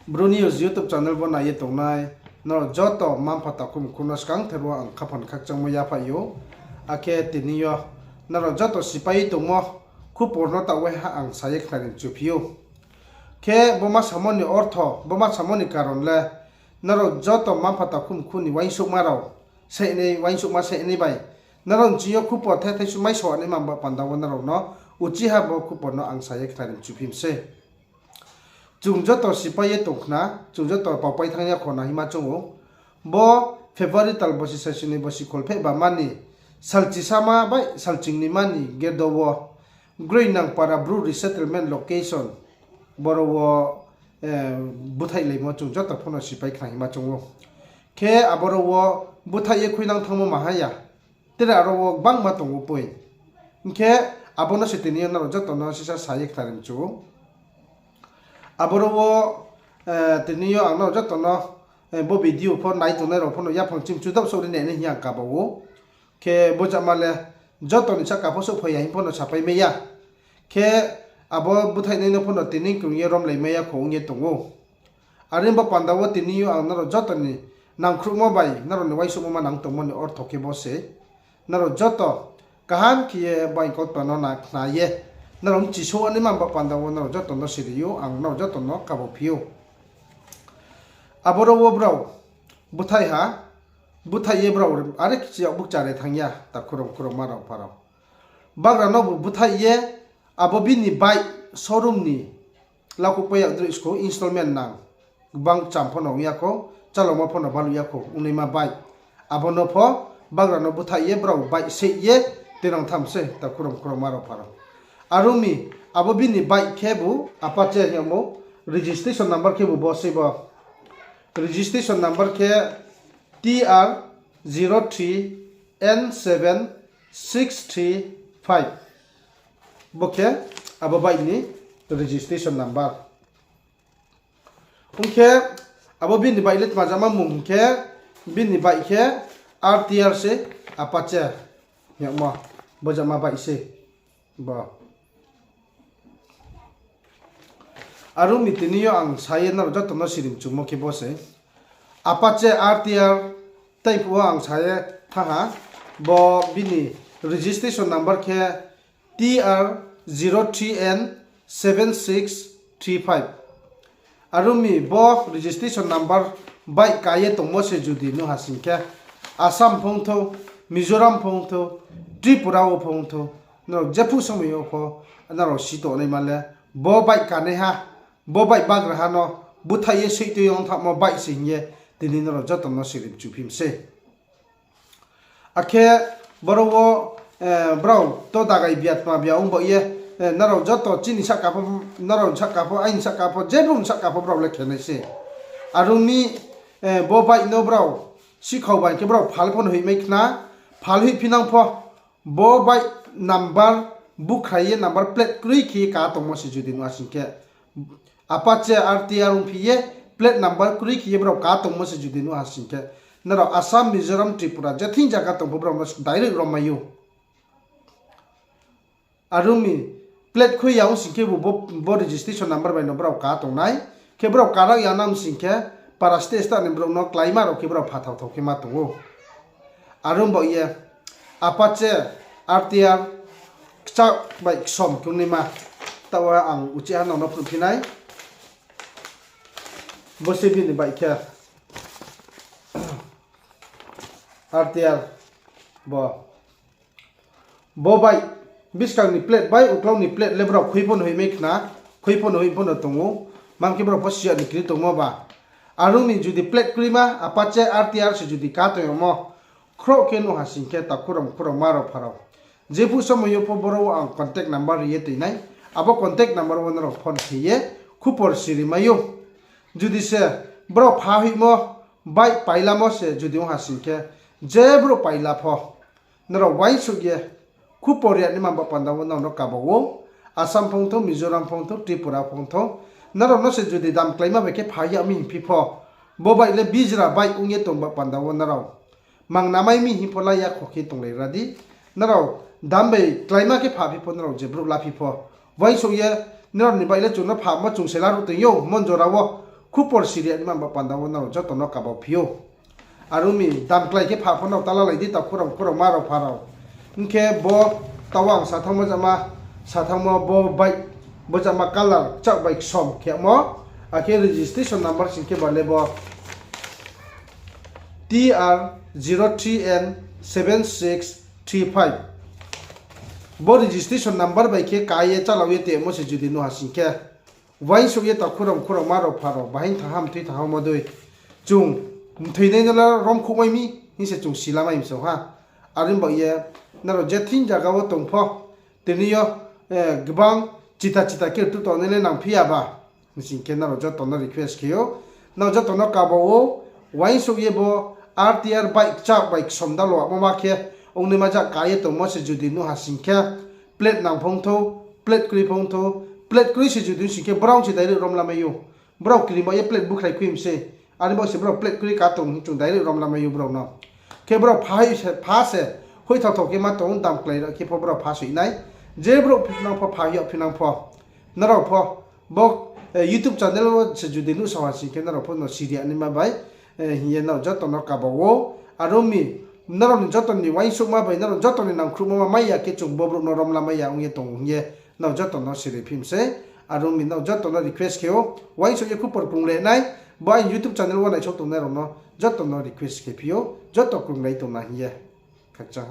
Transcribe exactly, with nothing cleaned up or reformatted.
Bru News YouTube channel bo nai ye tongnai nrao joto mma-mpha takhu mkhu no skangther wo ang khaphang khakchangmo yaphaih ou. Akhe tini yo nrao joto sipai ye tongmo khupor no taoh waiha ang sa ye khnari mchuphi ou. Khe bo ma samo ni ortho, bo ma samo ni karon le, nrao joto mma-mpha takhu mkhu ni uaingsouhma rao, seinai uaingsouhma seinai bai, nrao nching yo khupor thethai sumai soanaima ba panda wo nrao no uchih ha bo khupor no ang sa ye khnari mchuphi mi sei. Chung joto sipai ye tong khna, chung joto paupai thanng ya kho na hima choung ou. Bo February tal bosi saisinoi bosi kholpheh ba mani, salchisama bai salchingnima ni gerdo wo Groinangpara Bru Resettlement Location, boro wo búthaihlaimo chung joto pho no sipai khna hima choung ou. Khe aboro wo búthaih ye khuinang thanngmo maha ya. Tre aro wo gbangma tong ou poi. Hing khe abo no se tini yo nrao joto no sisa sa ye khnari mchu ou. Aboro wo tini yo ang nrao joto no bo video pho nai tongnai rao pho no yaphang chimchu daohsouh ri nai nai hing ye ang kaba ou. Khe bojama le joto ni sahka pho souhphai ya hing pho no sapai mai ya. Khe abo búthaihnai no pho no tini krung ye romlai mai ya kho ong ye tong ou. Are bo panda wo tini yo ang nrao joto ni nangkhruhmo bai nrao ni uaingsouhmo ma nang tongmo ni ortho khe bo se. Nrao joto kaham khe ye bai kautma no na khna ye, nrao bchisouh anaima ba panda wo nrao joto no siri ou, ang nrao joto no kaba phi ou. Aboro wo brao búthaih ha, búthaih ye brao are khe chiyag bukcha re thanng ya, takhu rao khurao ma rao pha rao. Bagra nobu búthaih ye, abo bini bike showroom ni lakuhpai ya droi skou installment nang. Gbang cham pho no ong ya kho, chaloma pho no baluh ya kho, ongnaima bike. Abo no pho bagra no búthaih ye brao bike seih ye tuinang tham se, takhu rao khurao ma rao pha rao. Are ong mi, abo bini bike khebu Apache hing yagmo, registration number khebu bo sei bo. Registration number khe T R zero three N seven six three five. Bo khe abo bike ni registration number. Ong khe abo bini bike le tma jama mung hing khe, bini bike khe R T R se, Apache hing yagmo, bo jama bike se bo. Are ong mi tini yo ang sa ye nrao joto no siri mchumo khe bo se. Apache R T R, tei phuh wo ang sa ye thanng ha, bo bini registration number khe T R zero three N seven six three five. Are ong mi bo registration number bike ka ye tongmo se judi nuh ha sing khe, Assam pho ong thou, Mizoram pho ong thou, Tripura wo pho ong thou, nrao jephuh somoi yo pho nrao si tongnaima le, bo bike kanaiha, bo bike bagraha no búthaih ye seih tui ong thanngmo bike se hing ye tini nrao joto no siri mchuphi mi sei. Akhe boro wo brao to dagai bia tma bia ong baoh ye, nrao joto chini sahka pho, nrao sahka pho, aini sahka pho, je brouh ni sahka pho brao le khe nai se. Are ong mi, bo bike no brao sikhau bai khe brao phal pho no hoihmai khna, phal hoihphinang pho, bo bike number bukhrai ye number plate kroi khe ye ka tongmo se judi nuh ha sing khe, Apache R T R ongphi ye plate number kroi khe ye brao ka tongmo se judi nuh ha sing khe, nrao Assam, Mizoram, Tripura je thing zaga tong pho brao no direct rom mai ou. Are ong mi, plate khui ya ong sing khebu bo, bo registration number bai no brao ka tong nai. Khe brao karak ya nang sing khe, para state state ni brouh no kláima rao khe brao phathao thao khe ma tong ou. Are ong baoh ye, Apache R T R kchak bai ksom khe ongnaima, taoh wo ang uchih ha nrao no phnuhphi nai. Bo se bini bike khe, R T R bo. Bo bike buskang ni plate bai uklau ni plate le brao khui pho no hoihmai khna, khui pho no hoih pho no tong ou, mang khe brao pho siya ni kri tongmo ba. Are ong mi judi plate kroima Apache R T R se judi ka tong yagmo, khroh khe nuh ha sing khe takhu rao khurao ma rao pha rao, jephuh somoi yo pho boro wo ang contact number ri ye toi nai, abo contact number wo nrao phone khe ye khupor siri mai ou. Judi se brao pha hoihmo, bike pailamo se judi ong ha sing khe, je brouh paila pho, nrao uaingsouh ye khupor ri ya naima ba panda wo nrao no kaba ou, Assam pho ong thou, Mizoram pho ong thou, Tripura pho ong thou, nrao no se judi dam kláima bai khe pha yag mi hingphi pho, bo bike le bijra bike ong ye tong ba panda wo nrao mang namai mi hing pho la ya kho khe tonglai ra di. Nrao dam bai kláima khe phaphi pho, nrao je brouh laphi pho, uaingsouh ye nrao ni bike le chung no phamo chung se laruh tong ou, mon jora wo khupor siri ya naima ba panda wo nrao joto no kaba phi ou. Are ong mi dam klái khe pha pho no ta lalai di, takhu rao, khurao, ma rao, pha rao. Hing khe bo taoh wo ang sa thanngmo jama, sa thanngmo bo bike, bo jama colour kchak bai ksom khemo, akhe registration number sing khe ba le bo T R zero three N seven six three five. Bo registration number bai khe ka ye chálau ye tongmo se judi nuh ha sing khe, uaingsouh ye takhu rao, khurao, ma rao, pha rao, bahai thanng ha, mthoi thanng ha omo dei. Chung mthoinai no le romkhouhmai mi hing se chung silamai msong ha. Are ong ba ye, nrao je thing zaga wo tong pho, tini yo, eh, gbang chita chita khe tutongnai le nangphi ya ba. Hing sing khe nrao joto no request khe ou. Nrao joto no kaba ou, uaingsouh ye bo R T R bike kchak bai ksom da lo amo ma khe, ongnaima ja ka ye tongmo se judi nuh ha sing khe, plate nang phung thou, plate kroi phung thou, plate kroi se judi sing khe brao se direct romlamai ou. Brao kri ba ye plate bukhlai khui mi se. Are ong ba se brao plate kroi ka tong hing chung direct romlamai ou brao no. Khe brao pha se, pha se, hoih thao thao khe ma tong dam klái rao khe pho brao pha soi nai. Je brouh phinang pho, pha yag phinang pho. Nrao pho, bo, eh, YouTube channel wo se judi nuhsao ha sing khe nrao pho no siri ya naima bai, eh, hing ye nrao joto no kaba ou. Are ong mi, nrao ni joto ni uaingsouhma bai, nrao joto ni nangkhruhma ma mai ya khe chung bo brouh no romlamai ya ong ye tong hing ye nrao joto no siri phi mi se. Are ong mi nrao joto no request khe ou, uaingsouh ye khupor krunglai nai, bo aini YouTube channel wo naisao tongnai rao no joto no request khe phi ou, joto krunglai tong na hing ye. Khakchang ha.